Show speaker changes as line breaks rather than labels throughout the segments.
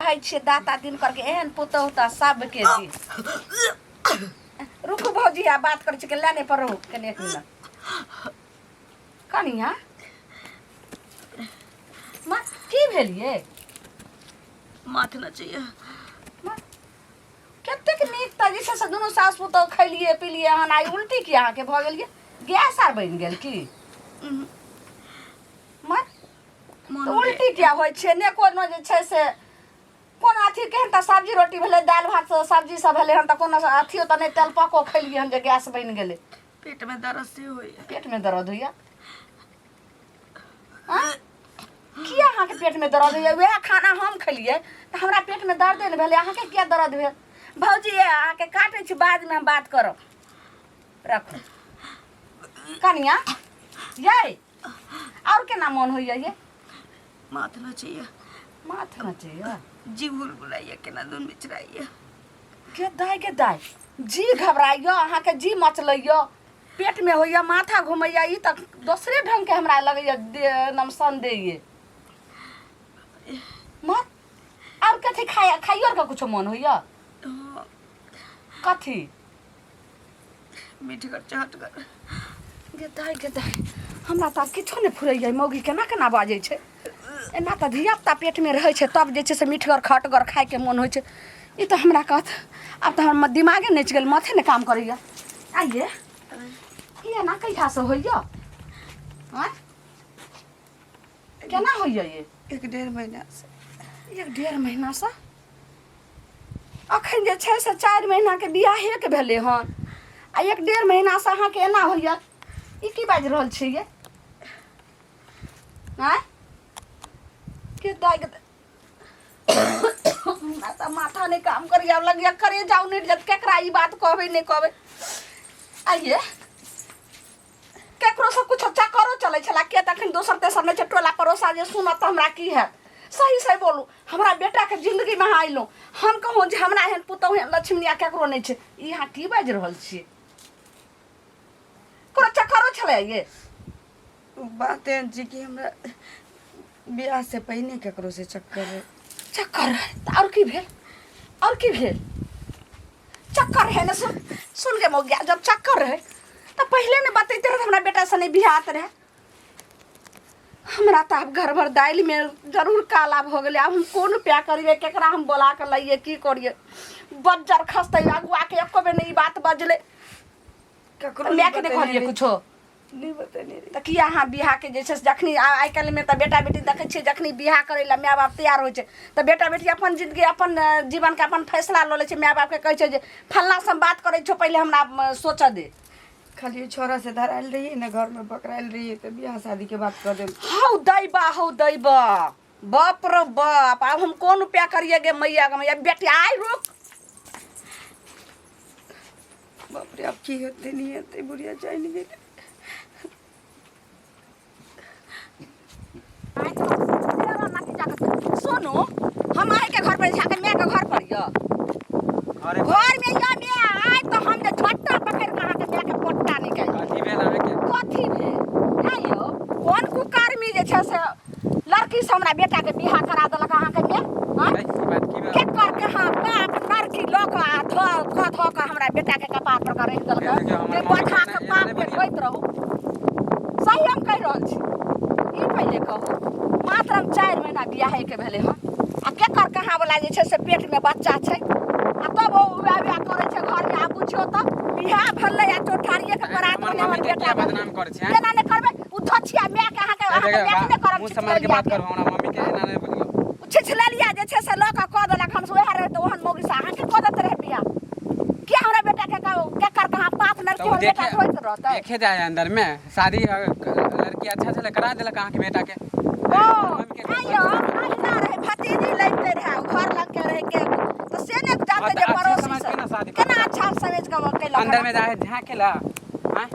कहै छियै दाता दिन करके एहन पुतहु तऽ सबके दी। रुकू भौजी, आ बात करै छी के लाने पर रहू कनि एक मिनट। कनिया माँ, की भेल ये?
माथ नचैया।
माँ, कतेक नीक तऽ जे छै से दुनू सास पुतहु खैलिए पिलिए हन, आइ उल्टी की अहाँके भऽ गेल ये? गैस आर बनि गेल की? माँ, तऽ उल्टी किया होइ छै? ने कोनो जे छै से कोनो अथी केहन तऽ सब्जी रोटी भेलै, दालि भात सब्जी सब भेलै हन, तऽ कोनो अथियो तऽ नहि तेल पको खेलियै हन जे गैस बनि गेलै।
पेट में दर्द से होइया।
पेट में दर्द होइया? आँय? किया अहाँके पेट में दर्द होइया? वएह खाना हम खेलियै तऽ हमरा पेट में दर्दे नहि भेलै, अहाँके किया दर्द भेल? भौजी ये, अहाँके काटै छी, बादमे हम बात करब, रखू। कनिया यै, आओर केना मोन होइया ये?
माथ नचैया।
माथ नचैया,
जी बुलबुलाइया, केना दुन बिचराइया।
गे दाइ, गे दाइ, जी घबराइयो अहाँके, जी मचलैयो, पेटमे होइया, माथा घुमैया, ई तऽ दोसरे ढंगके हमरा लगैया एकदम संदेह ये। माँ, आओर कथी खाय खाइयो आरके कुछो मन होइया?
हाँ।
कथी?
मीठगर चहटगर।
गे दाइ, गे दाइ, हमरा तऽ आब किछो नहि फुरैया। मौगी केना केना बाजै छै? एना तऽ धियापुता पेटमे रहै छै तब जे छै से मीठगर खटगर खाइके मोन होइ छै। ई तऽ हमरा कहत, आब तऽ हमर दिमागे नचि गेल, माथे नहि काम करैया। आइये, ई एना कहियासँ होइया? आँय, केना होइया ये?
1-1.5 महीनासँ।
1-1.5 महीनासँ? अखन जे छै से 4 महीनाके बियाहेके भेलै हन आ 1-1.5 महीनासँ अहाँके एना होइया, ई की बाजि रहल छियै ये? आँय के दाइ, के हमरा तऽ माथा नहि काम करैया, लगैया करे जाउ नहि जायत। केकरा ई बात कहबै, नहि कहबै? आइये केकरो से कुछो चक्करो चलै छला के? तखन दोसर तेसर नहि छै, टोला पड़ोसा जे सुनत तऽ हमरा की हैत? सही सही बोलू, हमरा बेटाके जिन्दगीमे अहाँ अयलहुँ, हम कहूँ जे हमरा एहन पुतहु एहन लक्ष्मीनिया केकरो नहि छै, ई अहाँ की बाजि रहल छियै? कोनो चक्करो छलै ये?
बात एहन छै कि हमरा बियाह से पहिने केकरो से चक्कर रहे।
चक्कर रहे तऽ आओर की भेल? आओर की भेल? चक्कर रहे ने, सुन सुन के मौगिया, जब चक्कर रहे तऽ पहिले ने बतैते रहे, हमरा बेटा से नहि बियाह रहे। हमरा तऽ आब घर भर दालिमे जरूर काला भऽ गेलै। आब हम कोन उपाय करियै? केकरा हम बोला कऽ लैयै? की करियै? बज्जर खसतै अगुआके एको बेर नहि ई बात बजलै।
ककरो
मायके नहि कहलियै कुछो?
नहि बतेने रहियै।
तऽ किया अहाँ बियाहके जे छै से जखनी आइ काल्हिमे तऽ बेटा बेटी देखै छियै, जखनी बियाह करै लए माय बाप तैयार होइ छै तऽ बेटा बेटी अपन जिन्दगी अपन जीवनके अपन फैसला लऽ लै छै। माय बापके कहै छै जे फल्लाँसँ हम बात करै छियौ, पहिले हमरा सोचऽ दे।
खाली ओहि छौड़ा से धरायल रहियै ने, घरमे पकड़ायल रहियै तऽ बियाह शादीके बात कऽ देल।
हौ दैबा, हौ दैबा, बाप रे बाप, आब हम कोन उपाय करियै गे मैया, गे मैया? बेटी आइ रुक।
बाप रे, आब की हेतै नहि हेतै, बुढ़िया जानि गेलै।
आइ तऽ तेरह नतीजा के सुनू, हम अहाँके घर पर जाके मायके घर पर यऽ
घरे पर।
घर में यऽ माय, आइ तऽ हम जे झट्टा पकड़ि कऽ अहाँके मायके पोट्टा निकालि देब।
कथी भेल अहाँके?
कथी भेल? आँय यौ, कोन कुकर्मी जे छै से लड़की से हमरा बेटा के बियाह करा देलक अहाँके माय? आँय?
ई बात की भेल?
केकर कहाँ बाप नरकी लऽ कऽ आ धऽ धऽ धऽ कऽ हमरा बेटा के कपार पर कऽ राखि देलक
देखियौ, हमर
जे
मम्मी
बधा
के
के
एना
बाप
नहि
के
बजियौ।
ढोइत रहू। सही हम कहि रहल छी, ई पहिले कहू, मात्र हम 4 महीना बियाहे के भेलै हन आ केकर कहाँ वाला जे छै से पेट में बच्चा छै आ तब ओ उएह उएह करै छै घर में। आ बुझियौ तऽ बियाह भेलै आ चौठारिये के परात
हमर
भेलै हमर
मम्मी के
बेटा
किया
भेलै।
बदनाम करै छै?
केना नहि करबै? ओ धोछिया माय के अहाँके अहाँके माय के नहि करब।
मुँह सम्हार के बात करू, हमरा मम्मी के एना नहि बोलियौ।
छिछलेलिया जे छै से लऽ कऽ कऽ देलक। हम वएह रहै तऽ ओहन मौगी से अहाँके कऽ देते रहै बियाह? किया हमरा बेटा के केकर कहाँ पाप
तऽ
लड़की
ओ
हमर बेटा
देखे
ढोइत रहतै?
देखे जाए अंदर में शादी लड़की अच्छा छलै, करा देलक अहाँके बेटा के।
ओ
मम्मी के
आइयो अहिना रहै, भतीजी लगिते रहै, घर लग के रहै के तऽ से नहि जानते
हाँ,
जे
तऽ अच्छा
पड़ोसी
समझ
से
के ना शादी
केना अच्छा समझ के केलक।
अंदर में जाए झाँके ला आँय?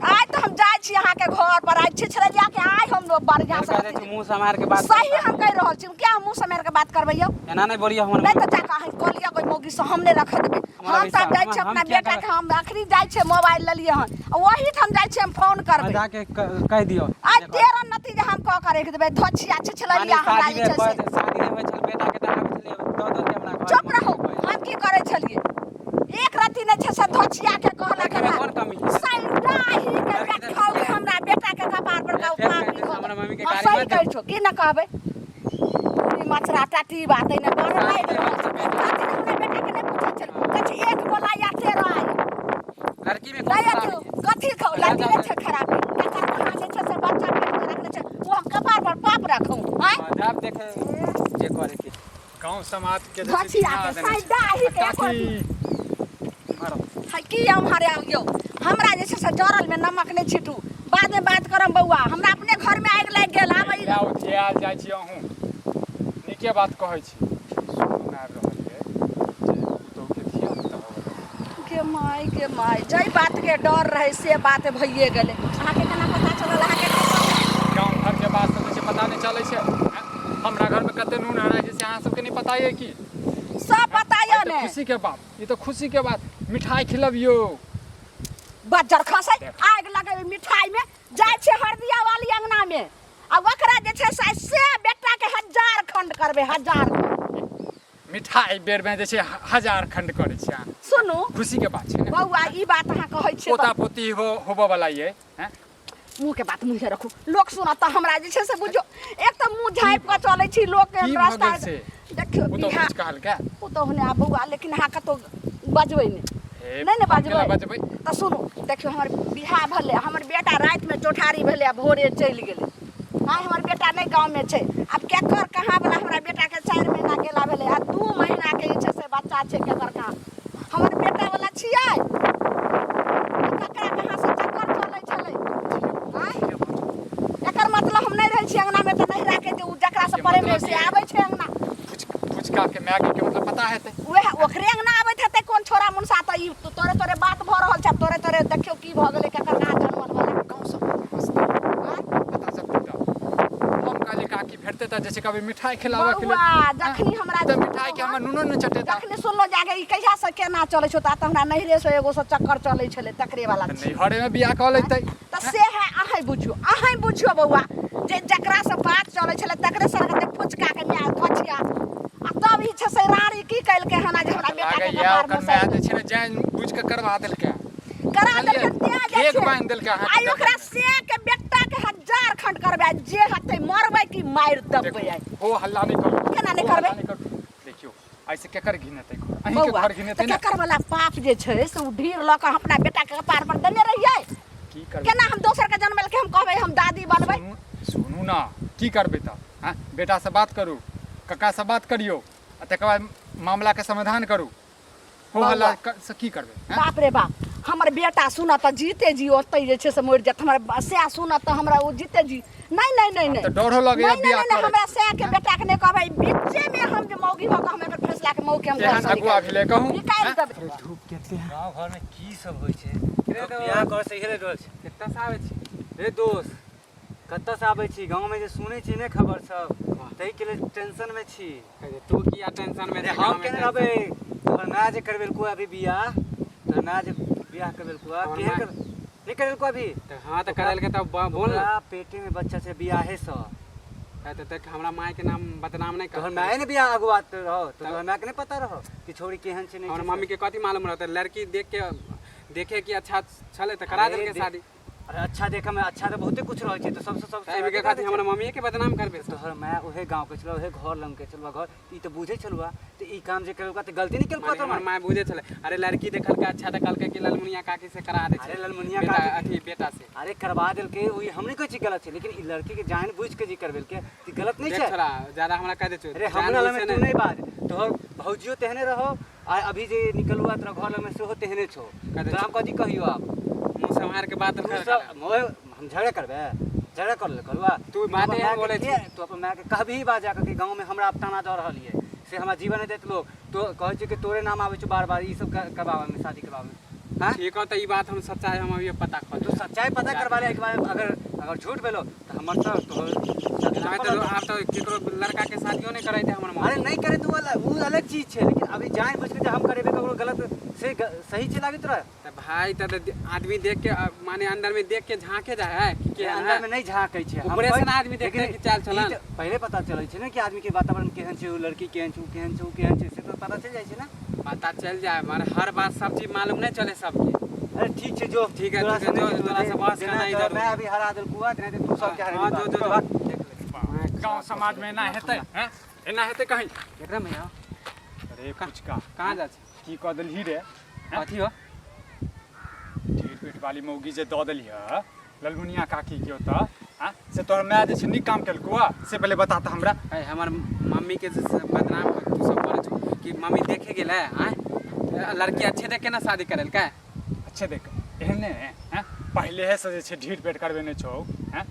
आइ तऽ हम जाइ छी अहाँके घर पर, आइ छिछलैया के आइ हम बढ़िआँ से
कहै छी मुँह सम्हार के बात।
सही हम कहि रहल छी। किया मुँह सम्हार के बात करबै यौ?
एना नहि बोलियौ हमर।
नहि तऽ जाकऽ अहाँ कऽ लिअ कोइ मौगी से, हम नहि रखऽ देबै।
हमरा
हम तऽ आब जाइ
हम
छी अपना
किया
बेटा के।
करबै?
हम अखनी जाइ छियै, मोबाइल लेलियै हन आ ओहिठाम जाइ छियै, हम फोन करबै।
जाके कहि दियौ।
आइ तेरह नतीजा हम कऽ के राखि देबै। धोछिया छिछलैया हमरा
शादी
जे छै से
शादी नहि होइ छल बेटा के, तऽ आबै छलै दऽ देलकै हमरा घर।
चुप रहू। हम की करै छलियै? एक रत्ती नहि छै से धोछिया के कहलक।
लड़कीमे कोन कमी छै?
सैडाही के
लड़की तऽ
देखौ के हमरा बेटा के कपार पर का
फेर
पाप
कहै छै,
लिखल।
हमरा मम्मी के
हम
गाली
सही
मत दे।
कहै छौ की न कहबै? ई मछरा टाटी बात ने बड़
शादी
लागि
के
रहल
बाद
छै।
बेटी।
कथी हमरा बेटा के नहि पूछै छल? कहै छै एक गोला या 13 आय।
लड़की में कोन
नहि
खराबी
अथी
छै?
कथी खाउ?
जा
लड़की
जा
नहि छै खराबी। ककर कहाँ जे छै से बच्चा पेट मे रखने छै ओ हम कपार पर पाप रखूं आँय?
हाँ, जाब देखे जे करे के।
गाँव समाज के जे छै
घसिया
चिन्हा
के
देने छै।
सैडाही
आ
के एको
काकी
है की हमारे यौ, हमरा जे छै से जरल में नमक नहि छीटू, बाद में बात करम बौआ। हमरा अपने घर में आगि लागि गेल आब ई।
लए उधियाल जाइ छी अहूँ, नीके बात कहै छी। सुनू आबि रहल ये जे पुतोहुके धिया पुता होबऽ लगलै।
गे माय गे माय, जाहि बात के डर रहे से बात भइए गेलै। अहाँके केना पता चलल? अहाँके के कहलक?
गाँव घरके बात सब जे छै पता नहि चलै छै? आँय? हमरा घरमे कते नून हराइ छै से अहाँ सबके नहि पता ये की?
सब पता
आइ
यऽ
तऽ
ने।
खुशीके बात, ई तऽ खुशीके बात, मिठाई खिलबियौ।
बज्जर खसै, आगि लगेबै मिठाई में। जाइ छै हरदिया वाली अंगना में आ ओकरा जे छै से से बेटा के 1000 खंड करबै, 1000 खंड।
मिठाई बेर में जे छै 1000 खंड करै छी अहाँ।
सुनू,
खुशीके बात छै ने
बौआ, ई बात अहाँ कहै छियै
पोता पोती हो होबऽ वाला ये हैं?
मुँह के बात मुँहे रखू, लोक सुनत तऽ हमरा जे छै से बुझियौ एक तऽ मुँह झाँपि कऽ चलै छी लोक के
की भऽ
रास्ता
गेल से?
देखियौ।
पुतोहु
बिहार
किछु कहलकै?
पुतोहु ने आब बौआ, लेकिन अहाँ कतहु बजबै नहि।
हे,
नहि ने
हम केना
बजबै?
बजबै?
तऽ सुनू, देखियौ, हमर बियाह भेलै, हमर बेटा रातिमे चौठारी भेलै आ भोरे चलि गेलै। आइ हमर बेटा नहि गाँवमे छै। आब केकर कहाँ वला हमरा बेटाके 4 महीना गेला भेलै आ 2 महीनाके जे छै से बच्चा छै। केकर कहाँ हमर बेटा वला छियै? ककरा कहाँ से चक्कर चलै छलै? आँय, एकर मतलब हम नहि रहै छी अंगनामे तऽ नहि राखै जे ओ जकरासँ प्रेम रहै से आबै छै अंगना।
फुचका के मायके के मतलब पता हेतै।
वएह ओकरे अंगना आबैत हेतै कोन छोरा मुनसा। तऽ ई तोरे तोरे बात भऽ रहल छै। आब तोरे तोरे देखियौ की भऽ गेलै, केकर कहाँ जनमल भेलै।
गाँव सब हँसतै, पता चलतै तऽ हम कहलियै काकी भेटतै तऽ जे छै कभी मिठाई खिलाबऽ के लेल।
बौआ, जखनी हमरा
तऽ मिठाई के हमर नूनो नहि चटेता।
जखनी सुनलो जाके ई कहिया से केना चलै छौ, ता तऽ हमरा नैहरे से एगो से चक्कर चलै छलै, तकरे वाला
तऽ
छी।
नैहरे में बियाह कऽ लेतै।
तऽ से है, अहें बुझियौ, अहें बुझियौ बौआ, जे जकरा से बात चलै छलै तकरे से लगतै फुचका के माय धोछिया। आ तब ई छै से रानी की केलकै हन जे हमरा बेटा के
लागैया
कपार
ओकर
में
माय जे छै ने जानि बुझि कऽ करवा देलकै।
करा
बुझलियै?
देलकै तें जाइ
घेघ
छै।
बान्हि देलकै अहाँके
आइ ओकरा
बेटाके।
से के बेटा के 1000 खंड करबै, जे हेतै मरबै कि मारि देबै आइ।
हो हल्ला नहि करू।
केना नहि
हो हल्ला
करबै?
नहि करू। देखियौ, एहिसँ केकर घिनेतै घर? अहीँके
बौआ
घर घिनेतै
तऽ
ने।
केकर वाला पाप जे छै से ओ ढीर लऽ कऽ अपना बेटा के कपार पर देने रहियै?
की करबै?
केना हम दोसर के जनमेलकै हम कहबै हम दादी बनबै?
सुनू, सुनू ने, की करबै तऽ? आँय, बेटासँ बात करू, ककासँ बात करियौ आ तकर बाद मामलाके समाधान करू। हो हल्ला से की करबै? आँय?
बाप रे बाप, हमर बेटा सुनत तऽ जीते जी ओतै जे छै से मरि जायत। हमर सएह सुनत तऽ हमरा ओ जीते जी नहि नहि नहि
आब
नहि
तऽ डरो लगैया
नहि,
बियाह
नहि, नहि,
करैत।
हमरा सएह के बेटा के नहि कहबै। बीचे में हम जे मौगी भऽ कऽ हम एकर फैसला के मौके हम
केहन
घरसँ
अगुआ
निकालि
भेलै कहू?
निकालि
आँय?
देबै।
धूप कते है।
गाँव घरमे की सब होइ छै?
रे
लोक
दोस्त।
बियाह कर से इहे रहल छै।
कतऽ से आबै छी?
रे दोस्त, कतऽसँ आबै छी? गाँवमे जे सुनै छी ने खबर सब, ताहिके लेल टेंशनमे छी।
अरे तू किया टेंशन में
अरे
छै?
हम
गाँवमे
केना
टेंशन?
रहबै? तोहर माय जे करबेलको अभी बियाह, तोहर माय जे बियाह करबेलको
हमर
केहन
माय?
कर नहि करेलको अभी?
तऽ हाँ, तऽ करेलकै तऽ बोल ने।
ओकरा पेटे में बच्चा छै बियाहेसँ।
तऽ देख, हमरा माय के नाम बदनाम नहि कर।
तोहर माय ने बियाह अगुआ रहो तऽ तोहर मायके नहि पता रहो कि छोरी केहन छै नहि
हमर
छै?
मम्मी के कथी मालूम रहतै? लड़की देख के देखे कि अच्छा छलै तऽ करा
अरे
देलकै शादी।
अरे अच्छा देखऽ में अच्छा तऽ बहुते कुछ रहै छै, तऽ सबसँ
तऽ एहिमे के कथी हमर मम्मीए के बदनाम करबै?
तोहर माय उहे गाँव के छलौ, उहे घर लग के छलौ घर, ई तऽ बुझै छलौ। तऽ ई काम जे केलको तऽ गलती नहि केलको
माने
तोहर
हमर
माय?
माय बुझै छलै। अरे लड़की देखलकै अच्छा तऽ कहलकै कि ललमुनिया काकी से करा दै छै।
अरे ललमुनिया
बेटा
काकी
अथी बेटा से।
अरे करवा देलकै ओ हम नहि कहै छी गलत छै, लेकिन ई लड़की के जान बुझि के जे करबेलकै तऽ ई गलत नहि
देख
छै।
छोरा, ज्यादा हमरा कह दै छौ।
अरे
जान
हमरा
बुझ
लगमे
से
तू
नहि।
नहि बाज, तोहर भौजियो तेहने रहो आ अभी जे निकलुआ तोरा घर लगमे सेहो तेहने छौ।
कह दै
तोरा हम
छौ।
कथी कहियो आब?
मुँह सम्हार के बात
तू
कर।
सब मोए हम झगड़ा करबै? झगड़ा कर ले कहलुआ।
तू बाते एहन बोलै छी।
तू अपन मायके कहबही बात जाकऽ कि गाँवमे हमरा आब ताना दऽ रहल ये, से हमरा जीवन नहि देत लोक। तो कहै छै कि तोरे नाम आबै छौ बार बार ई सब करबाबऽमे, शादी करबाबऽमे। हाँ
ठीक हो, तऽ ई बात हम सच्चाई हम अभी पता कर
तू सच्चाई पता करबा ले एक बार। अगर अगर झूठ भेलो तऽ हमर तऽ तोहर
आब तऽ आब तऽ केकरो लड़का के शादियो नहि करैते हमर
अरे
मम्मी।
नहि करे तऽ ओ अलग चीज छै, लेकिन अभी जानि बुझि के जे हम करेबै ककरो गलत से से सही छै लागैत तोरा?
तऽ भाय तऽ आदमी देख के माने अंदर में देख के झाँके जाए है कि केहन
अंदर
है।
में नहीं झाँकै छै। हम
ऊपरे से
कहै-
ना आदमी देखतै
लेकिन
कि चाल
ई
चलन।
तऽ पहिले पता चलै छै ने कि आदमी के वातावरण केहन छै, ओ लड़की केहन छै, ओ केहन छै, ओ केहन छै, से तऽ पता चलि जाइ छै ने।
पता चल जाए, मगर हर बात सब चीज मालूम नहीं चले सबके।
अरे ठीक छै, जो
ठीक है,
तोरा
ठीक है,
से
जो,
नहीं
तोरा से बहस
जेना
करना
तोरा
इधर।
मैं अभी हरा देलकू हँ, नहीं तऽ तू सबके
हाँ,
हरेबी।
जो, जो, जो।
देख ले।
गाँव समाज में एना हेतै हैं, एना हेतै कहीं?
एकरा में आओ।
अरे पुचका,
कहाँ जा छै?
की कऽ देलही रे?
कथी हो?
ढेर पेट वाली मौगी जे दऽ देली है ललमुनिया काकी के ओतऽ, आँ, से तोहर माय जे छै नीक काम केलकौ हँ? से पहिले बता तऽ हमरा।
अरे हमर मम्मी के जे से बदनाम तू सब करै छौ कि मम्मी देखे गेल है? आँय, लड़की अच्छे देख के ना शादी करल का?
अच्छे देख एहन नहि हैं, पहिले से जे छै ढीठ पेट करबेने छौ हैं,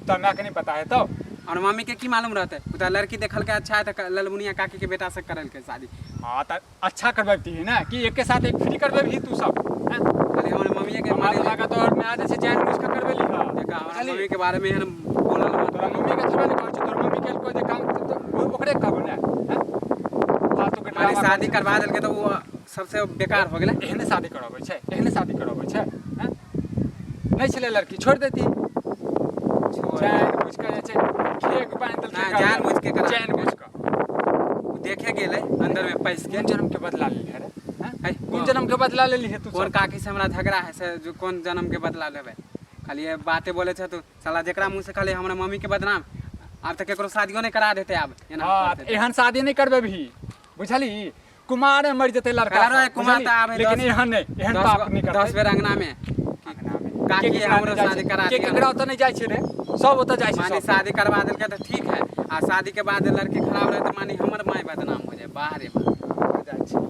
तऽ मायके नहि पता हेतौ?
और मम्मी के की मालूम रहते? उ तऽ लड़की देखल के अच्छा है तऽ ललमुनिया काकी के बेटा से करल के शादी।
हाँ, तऽ अच्छा करबैती ने कि एक के साथ एक फ्री करबेबही तू सब हैं?
अरे हमर मम्मी के
हमरा
माने
तऽ लागत तोहर माय जे छै जानि बुझि कऽ करबेली हँ।
देखा, हमर
बुझलही?
मम्मी के बारे में एहन बोलल मत।
तोरा मम्मी के थोड़े ने कहै छियौ, तोरा मम्मी केलको जे काम तऽ ओकरे कहबो ने हैं? फालतू के
माने
ड्रामा
शादी
करै छै।
करवा देलकै तऽ वो सबसे बेकार हो गेलै।
एहने शादी करबै छै, एहने शादी करबै छै हैं? नहि छलै लड़की, छोड़ि देती। जानि बुझि कऽ जे छै घेघ बान्हि देलकै।
नहि, जानि बुझि के करा
जानि
देलकै।
बुझि कऽ
उ देखे गेलै अंदर में पैस के।
कोन जन्म के बदला लेली है रे हैं?
है,
कोन जन्म के बदला लेली है तू
कोन
सब?
काकी से हमरा झगड़ा है से जो कोन जन्म के बदला लेबै? खाली ये बाते बोले छै तू साला, जेकरा मुँह से खाली हमरा मम्मी के बदनाम। आब तऽ केकरो शादियो नहि करा देते आब एना
हाँ
करतै तऽ।
एहन शादी नहि करबै भी, बुझली? कुमारे मरि जेतै लड़का
अरे
सब,
कुमार
बुझली?
तऽ आब है
लेकिन एहन नहि, एहन पाप नहि
10
करतै।
बेर अंगना में
के
काकी
केकरा
हमरो
नहि जाइ
शादी
छै?
करा
के
दिअ।
केकरा ओतऽ नहि जाइ छै रे? सब ओतऽ जाइ छै
माने
सब।
शादी करवा देलकै तऽ ठीक है, आ शादी के बाद लड़की खराब रहे तऽ माने हमर माय बदनाम हो जाए। बाह रे बाह।
जाइ छै,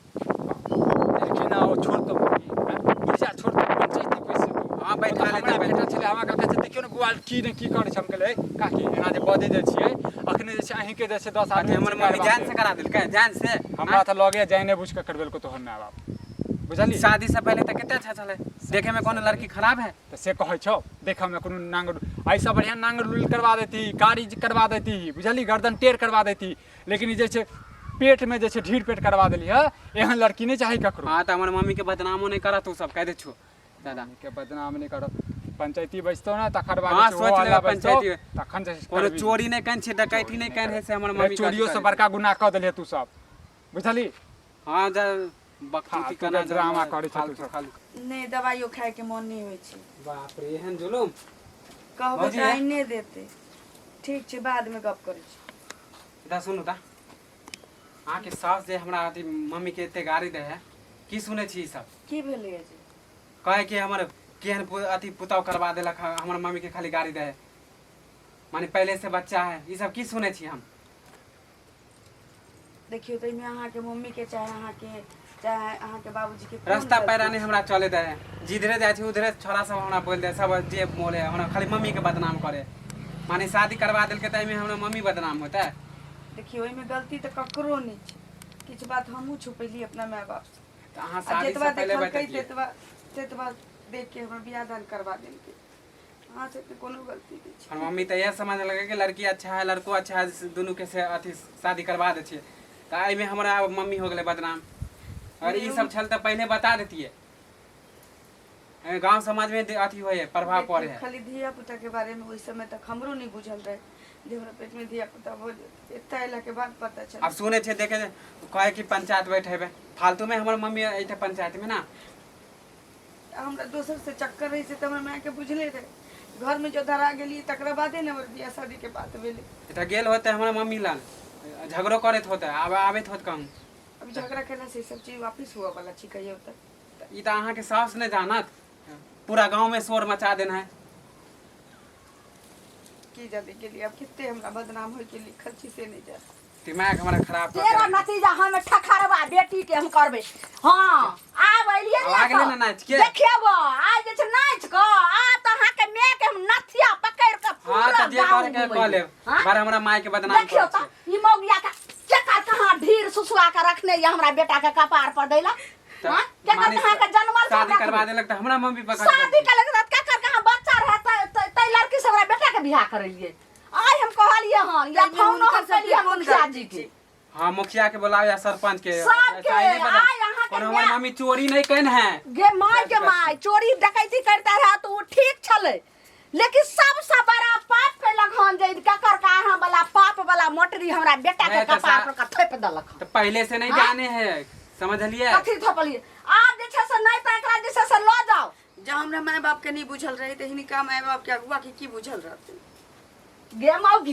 लेकिन ओ छोड़ तो बुढ़िया, छोड़ तो पंचायती पैसे।
हाँ, बैठा
हमरा
लेतै।
भेटल छलै, हमरा कहलकै से देखियौ ने बुआल की ने की करै छै। हम कहलियै, काकी, एना जे बजै जे छियै, अखने जे छै अहींके जे छै 10
अथी
आदमी
हमर मम्मी जान से करा देलकै, जान से।
हमरा तऽ लगे जाने बुझि कऽ करबेलको तोहर माय बाप, बुझलियै?
शादी से पहले तऽ कते अच्छा छलै देखे में, कोनो लड़की खराब है?
तऽ से कहै छौ देखऽमे कोनो नांगर, एहिसँ बढ़िआँ नांगर लुल करवा देती, कारी करवा देती, बुझली? गर्दन टेढ़ करवा देती, लेकिन ई जे छै पेटमे जे छै ढीर पेट करवा देली है। एहन लड़की नहि चाही ककरो।
हाँ, तऽ हमर मम्मी के बदनामो नहि करत तू सब, कह दे छो दादा।
के बदनाम नहि करब। पंचायती बैसतौ ने तकर बाद
हाँ,
जे छै
सोच
ओ
लेबै
हल्ला बैसतौ,
पंचायती।
तखन जे छै
कोनो
करबही।
चोरी नहि केने छै, डकैती नहि केने है, से हमर मम्मी
चोरियो से बड़का गुनाह कऽ देलहे तू सब, बुझली?
हाँ, जा बकतूती
फालतू
करना
के ड्रामा करै छै तू
फालतू
सब।
फालतू।
नहि, दवाइयो खायके मोन नहि होइ छै।
बाप रे, एहन जुलुम!
कहबै
भौजी,
तऽ आइने देतै। ठीक छै, बादमे गप करै छी।
इधर सुनू तऽ, अहाँके सास जे हमरा अथी मम्मी के एते गारी दै है, की सुनै छी ई सब?
की भेलैए जे?
कहै कि हमर केहन अथी पुतौह करवा देलक हँ, हमर मम्मी के खाली गारी दै है, माने पहले से बच्चा है। ई सब की सुनै छी हम?
देखियौ, ताहिमे अहाँके मम्मीके चाहे अहाँके चाहे अहाँके बाबूजीके कोन
रास्ता
गलती
पैरा नहि
छै?
हमरा चले दै है। जिधरे जाइ छी उधरे छोरा सब हमरा बोल दे, सब जे बोले हमरा खाली मम्मी के बदनाम करे। माने शादी करवा देलकै तऽ एहिमे हमरा मम्मी बदनाम होतै?
देखियौ, ओहिमे गलती तऽ ककरो नहि छै। किछु बात हमहूँ छुपेलियै अपना माय बापसँ।
तऽ अहाँ
आ
शादी
जतबा
से पहिले
देखलकै
बतैतियै।
तेतबा तेतबा देख के हमर बियाह दान करवा देलकै। अहाँ सबके कोनो गलती नहि छै।
हमर मम्मी तऽ इएह समझ लगे कि लड़की अच्छा है, लड़को अच्छा है, दुनू के से अथी शादी करवा दै छियै, तऽ एहिमे हमरा मम्मी हो गेलै बदनाम। अगर ई सब छल तऽ पहिले बता देतियै। एहिमे गाँव समाजमे अथी होइ है, प्रभाव पड़े
देखियौ,
है।
खाली धिया पुता के बारे में ओहि समय तक हमरो नहि बुझल रहे जे हमरा पेट में धिया पुता भऽ जेतै। एतऽ अयला के बाद पता चलल।
आब सुनै छियै, देखे कहै कि पंचायत बैठेबै, फालतू में हमर मम्मी अयतै पंचायत में ना?
हमरा दोसर से चक्कर रही से तऽ हमर माय के बुझले रहे। घर में जो धरा गेलियै तकरा बादे ने हमर बियाह शादी के बात भेलै।
तऽ गेल होतै हमर मम्मी लग, झगड़ो करैत होतै, आब आबैत होत कहूँ।
अब झगड़ा केला से ई सब चीज वापिस हुआ वाला छी कहियो तऽ?
तऽ ई तऽ अहाँके साउस नहि जानत, पूरा गाँव में शोर मचा देना है।
की जाने गेलियै, आब कते हमरा बदनाम होय के लिखल छी से नहि जाने।
दिमाग हमरा खराब कऽ के
तेरा
राखि।
नतीजा हम ठखरवा बेटी के हम करबै। हाँ, आब एलियै
आब आ गेलै ने नाचि के?
देखियौ, आइ जे छै नाचि कऽ आ तऽ अहाँके माय के हम नथिया पकड़ि कऽ
हाँ,
पूरा
तऽ जे
गाँव
करे के
घुमेबै।
कऽ लेब।
हाँ?
बार हमरा माय के बदनाम
देखियौ
करै
तऽ
छै।
ई मौगिया के केकर कहाँ ढीर सुसुआ के रखने ये हमरा बेटा के कपार पर दैला?
तऽ
हाँ? केकर
माने
कहाँ के जनमल छै
शादी
हमरा
करवा देलक तऽ हमरा मम्मी पकड़
शादी के लग केकर कहाँ बच्चा रहे तै लड़की से हमरा बेटा के बियाह करेलिए। आइ हम कहलिए हन या
ताहिमे
फोनो
हुनकर
हम
सबके
केलिए
कोन
मुखिया
गलती
जी के?
छै?
हाँ, मुखिया के बोलाओ या सरपंच के।
सबके
ऐसा ही नहीं बदनाम।
आइ अहाँके
और हमर
माय
मम्मी चोरी नहीं कन है।
गे माय के माय, चोरी डकैती करता रहा तो वो ठीक छलै, लेकिन सबसे बड़ा पाप कैलक हन जे ककर कहाँ वाला पाप वाला मोटरी हमरा बेटा के
नहीं तऽ
कपार पर का थोपि देलक हन।
तो पहले से नहीं
हाँ?
जाने है, समझलिए?
कथी थोपलिए? आब जे छै से नहि तऽ एकरा जे छै से लऽ जाउ।
जब हमरा माय बाप के नहीं बुझल रहे तऽ हिनका माय बाप के अगुआ के की बुझल रहते?
गे मौगी,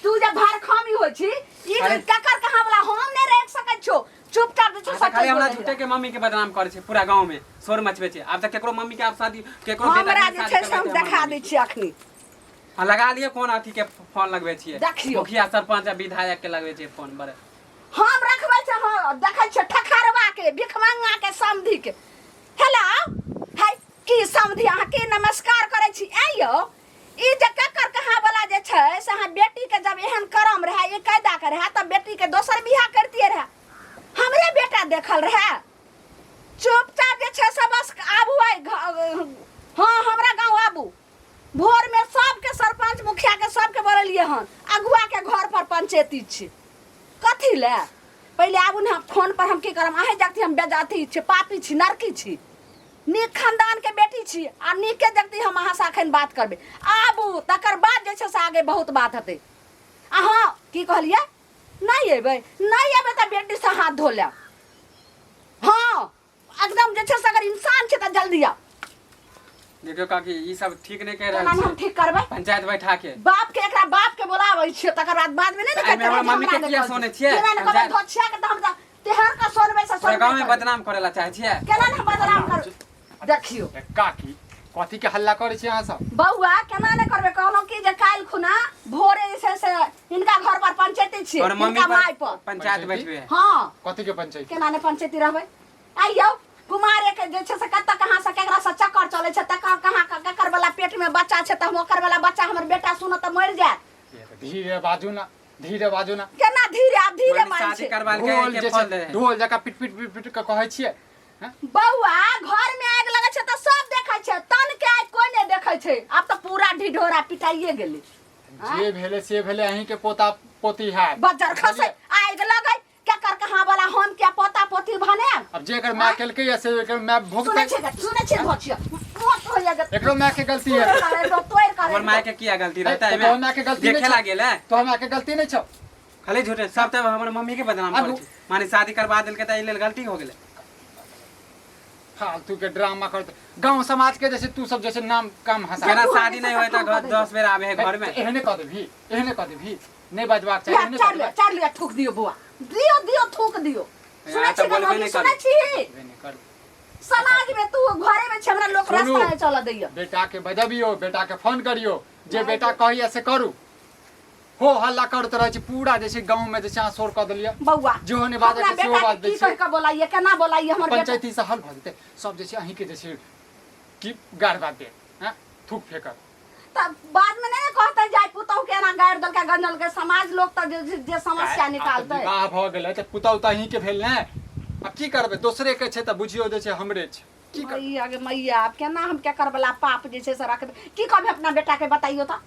तू जे भारखामी होइ छी ई
अरे-
ककर कहाँ वाला हम नहि राखि सकै छौ। चुपचाप जे छै
तऽ खाली
से
हमरा झूठे के मम्मी के बदनाम करै छै, पूरा गांव में शोर मचबै छै। आब तऽ केकरो मम्मी के आब शादी केकरो बेटा
हमरा
के
जे
शादी
छै से हम
करबेतै हमर
देखा
मम्मी।
दै छियै अखनी।
हाँ, लगा लिअ। कोन अथी के फोन लगबै छियै?
देखियौ।
मुखिया सरपंच आ विधायक के लगबै छियै फोन बड़े।
हम रखबै छै, हँ, देखै छियै ठकहरवा के, भिखमंगा के, समधि के। हेलो, है की समधि, अहाँ के नमस्कार करै छी। ऐ यौ, ई जे ककर कहाँ वाला जे छै से अहाँ बेटी के जब एहन करम रहै, ई कायदा के रहै, तब बेटी के दोसर बियाह करतियै रहै, हमरे बेटा देखल रहै। चुपचाप जे छै से बस आबू आइ, हँ, हमरा गाँव आबू भोर में। सबके सरपंच मुखिया के सबके बोललियै हन, अगुआ के घर पर पंचायती छै। कथी ले? पहिले आबू ने। हम फोन पर हम की करब? अहें जगती हम बेजाती छी, पापी छी, नरकी छी। नीक खानदान के बेटी छी आ नीके जगती हम अहाँ से अखन बात करबै। आबू, तकर बाद जे छै से आगे बहुत बात हेतै। अहाँ की कहलियै? नहि अयबै? नहि अयबै तऽ बेटी से हाथ धो लेब। हँ, एकदम जे छै से अगर इंसान छै तऽ जल्दी आउ।
देखियौ काकी, ई सब ठीक नहि कहि
केना
रहल
ने हम
छी।
ठीक करबै?
पंचायत बैठा के
बाप के, एकरा बाप के बोलाबै छियै, तकर बाद बाद में नहि ने
तऽ एहिमे
कहतै
हमर
जे
मम्मी के
हमरा नहि
किया
कहलकै।
सुनै छियै?
केना ने कहबै?
पंचायत-
धोछिया के तऽ हम तऽ तेहर के सुनबै से
पूरा
सुनबै
गाँव में
करबै।
बदनाम करे ला चाहे छियै।
केना ने हम बदनाम करबै? देखियौ।
ए, काकी, कथी के हल्ला करै छी अहाँ सब?
बौआ, केना ने करबै? कहलहुँ कि जे काल्हि खुना भोरे जे छै से हिनका घर पर पंचायती छियै,
और मम्मी
हिनका माय
पर
पर।
पंचायत बैठबे है।
हँ।
कथी के पंचायत?
केना ने पंचायती रहबै? आइयौ, कुमारे के जे छै से कतऽ कहाँ से केकरा से चक्कर चलै छै, तकर कहाँ केकर वाला पेट में बच्चा छै, तऽ हम ओकर वाला बच्चा हमर बेटा सुनत तऽ मरि जायत।
ए, तऽ धीरे बाजू ना, धीरे बाजू ना।
केना धीरे? आब धीरे
माने
बाजै
शादी
छै।
करवा के
ढोल
के
जे
फल
छै
दे है।
ढोल जकाँ पिट पिट पिट पिट के कहै छियै हैं?
बौआ, घर में आगि लगै छै तऽ सब देखै छै, तन के आगि कोई नहि देखै छै। आब तऽ पूरा ढिढोरा पिटाइए गेलै।
जे भेलै से भेलै, अहीं के पोता पोती हैत।
बज्जर खसै, आगि लगै, केकर कहाँ वाला हम के पोता पोती भने?
अब जे एकर माय केलकै या से एकर माय
सुनै
भुगतै।
छियै, सुनै छियै धोछिया मोट होइया जे
एकरो माय के गलती है।
तोड़ करे दो, तोड़ करे
हमर माय के किया गलती रहता है?
तऽ तोहर माय के गलती नहि
देखे
छौ।
ला गेल है।
तोहर माय के गलती नहि छौ।
खाली झूठे सब तब हमर मम्मी के बदनाम
आगू।
करै छै। माने शादी करवा देलकै तऽ एहि लेल गलती हो गेलै।
फालतू के ड्रामा करते गांव समाज के, जैसे तू सब जैसे नाम काम हंसा।
केना शादी नहीं होय तऽ घर 10 बेर आबे है घर में।
एहने कऽ देबही, एहने कऽ देबही, नहि बजबाक चाही।
लिअ,
एहने
चारि
कऽ
लिअ,
देबै।
चारि लिअ, थूक दियौ बौआ, दियौ दियौ, थूक दियौ। सुनै
तऽ
छी
बोलबे
गनौली?
नहि
सुनै
करू।
छी?
एहने करू।
समाज में तू घरे में छै, हमरा लोक
सुनू।
रास्ता नहि चलऽ दैया।
बेटा के बजबियौ, बेटा के फोन करियौ, जे बेटा कहैया से करू। हो हल्ला करैत रहै छी पूरा जे छै गाँव में, जे छै अहाँ शोर कऽ देलियै।
बौआ,
जेहो नहि बाजै
हमरा
के सेहो
बेटा
बाज
के
दै
की
छै।
कहि कऽ बोलाइए, केना बोलाइए हमर बेटा?
पंचायती से हल भऽ जेतै सब, जे छै अहीं के जे छै की गारि बात देत हैं, थूक फेकत।
तऽ बाद में नहि ने कहतै जाय पुतहु के एना गारि देलकै गंजलकै? समाज लोक तऽ जे जे- जे समस्या
आब तऽ
निकालतै।
विवाह भऽ गेलै तऽ पुतहु तऽ अहीं के भेल ने। आब की करबै? दोसरे के छै तऽ बुझियौ जे छै हमरे छै। की करबै?
मैया गे मैया, आब केना हम केकर वाला पाप जे छै से रखबै? की कहबै अपना बेटा के, बताइयो तऽ।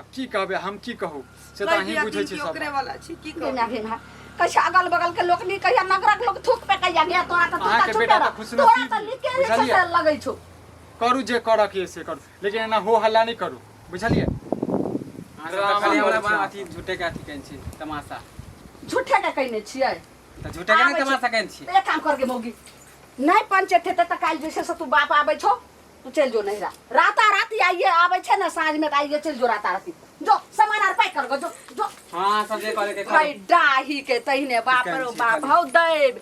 आब की कहबै? हम की कहू से तऽ अहीं बुझै छी सब।
ओकरे वाला छी, की कहू?
गेना गेना कहै छै अगल बगल के लोक नी कहिया, नगरक लोक थूक पे कहिया गे तोरा तऽ तू
अहाँके
तऽ चुपे
बेटा तऽ
रह।
खुशनसीब
तोरा तऽ नीके जे छै
बुझलियै?
से लगै छौ।
करू जे करऽ के से करू, लेकिन एना हो हल्ला नहि करू, बुझलियै?
अहाँ सब तऽ खाली हमरा अथी झूठे के अथी केने छी तमाशा।
झूठे के कहने छियै?
तऽ झूठे के नहि
आबै छै।
तमाशा केने छी।
एक काम करके मौगी, नहि पंचायत हेतै तऽ काल्हि जे छै से तू बाप आबै छौ, तू चलि जो नैहरा। राता राति आइए आबै छै ने साँझमे तऽ आइए चलि जो, राता राति जो, सामान आर पैक कर जो जो।
हाँ, सब जे करे के करू।
भाई डाही के तहिने बाप रो
छी
बाप
खाली।
हौ दैब।